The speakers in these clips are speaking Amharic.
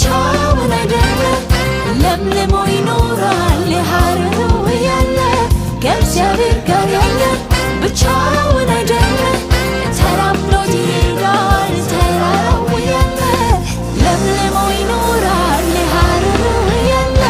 ብቻውን አይደለም፣ ለምልሞ ይኖራል የሐረሩ እያለ። ከእግዚአብሔር ጋር ያለ ብቻውን አይደለም፣ ተራምዶት ይሄዳል ተራራው እያለ። ለምልሞ ይኖራል የሐረሩ እያለ።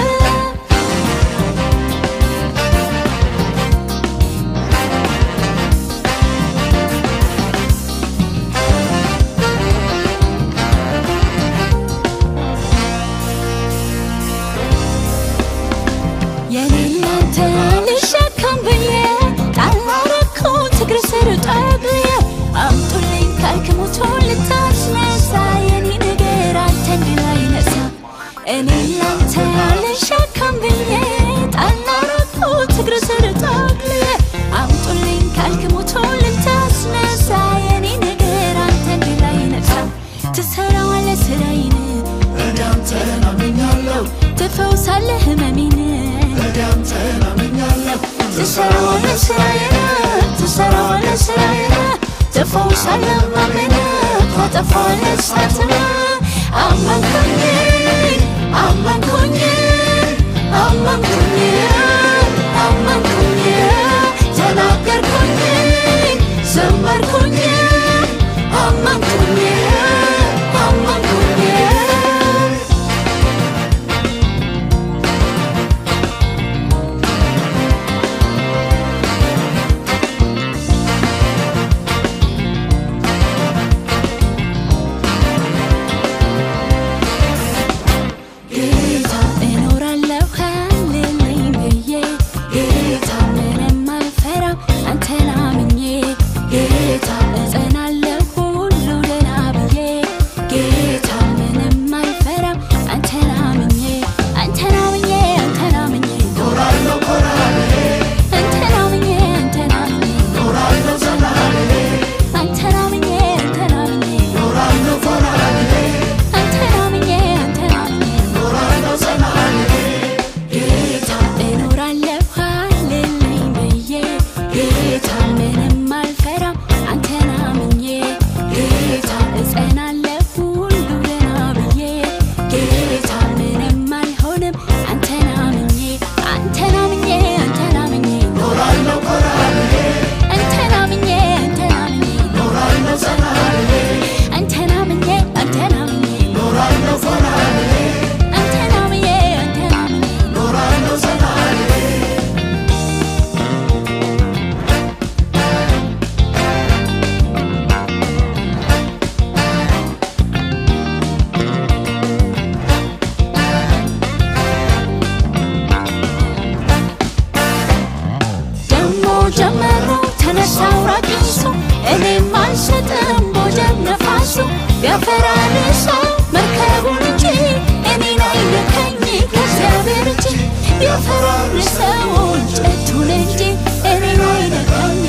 የኔን ልሸከም ብዬ ጣል አረኩት እግር ስር ጠቅልዬ። አምጡልኝ ካልክ ሙቶን ልታስነሳ፣ የኔ ነገር አንተን ድል አይነሳ። እኔ ላንተ ልሸከም ብዬ ጣል አረኩት እግር ስር ጠቅልዬ። አምጡልኝ ካልክ ሙቶን ልታስነሳ፣ የኔ ነገር አንተን ድል አይነሳ። ትሰራዋለህ ስራዬን፣ እኔ አንተን አምኛለሁ። ትፈውሳለህ ህመሜን፣ እኔ አንተን አምኛለሁ። ትሰራዋለህ ስራዬን፣ ትሰራዋለህ ስራዬን፣ ትፈውሳለህ ህመሜን፣ ታጠፋዋለህ እሳትን። አመንኩኝ፣ አመንኩኝ፣ አመንኩኝ፣ አመንኩኝ፣ ተናገርኩኝ፣ ዘመርኩኝ፣ አመንኩኝ፣ አመንኩኝ። ጌታ እኖራለሁ አለልኝ ብዬ፣ ጌታ ምንም አልፈራም አንተን አምኜ፣ ጌታ እጸናለሁ ሁሉ ደህና ብዬ፣ ጌታ ምንም አልፈራም አንተን አምኜ፣ አንተን አምኜ፣ አንተን አምኜ። ኖራለሁ ኮራ ብዬ። አንተን አምኜ፣ አንተን አምኜ። ኖራለሁ ዘና ብዬ። አንተን አምኜ፣ አንተን አምኜ። ኖራለሁ ኮራ ብዬ። አንተን አምኜ፣ አንተን አምኜ። ኖራለሁ ዘና ብዬ። ጌታ እኖራለሁ አለልኝ ብዬ፣ ጌታ ምንም አልፈራም አንተን አምኜ፣ ጌታ እጸናለሁ ሁሉ ደህና ብዬ፣ ጌታ ምንም አልሆንም አንተን አምኜ፣ አንተን አምኜ፣ አንተን አምኜ። ኖራለሁ ኮራ ብዬ። አንተን አምኜ፣ አንተን አምኜ። ኖራለሁ ዘና ብዬ። አንተን አምኜ፣ አንተን አምኜ። ኖራለሁ ኮራ ብዬ። አንተን አምኜ፣ አንተን አምኜ። ኖራለሁ ዘና ብዬ። ደሞ ጀመረው ተነሳው ራቂሱ፣ እኔም አልሰጥም ቦጀብ ነፋሱ። ቢያፈራርሰው መርከቡን እንጂ እኔን አይነካኝ ከእግዚአብሔር እንጂ። ቢያፈራርሰው እንጨቱን እንጂ እኔን አይነካኝ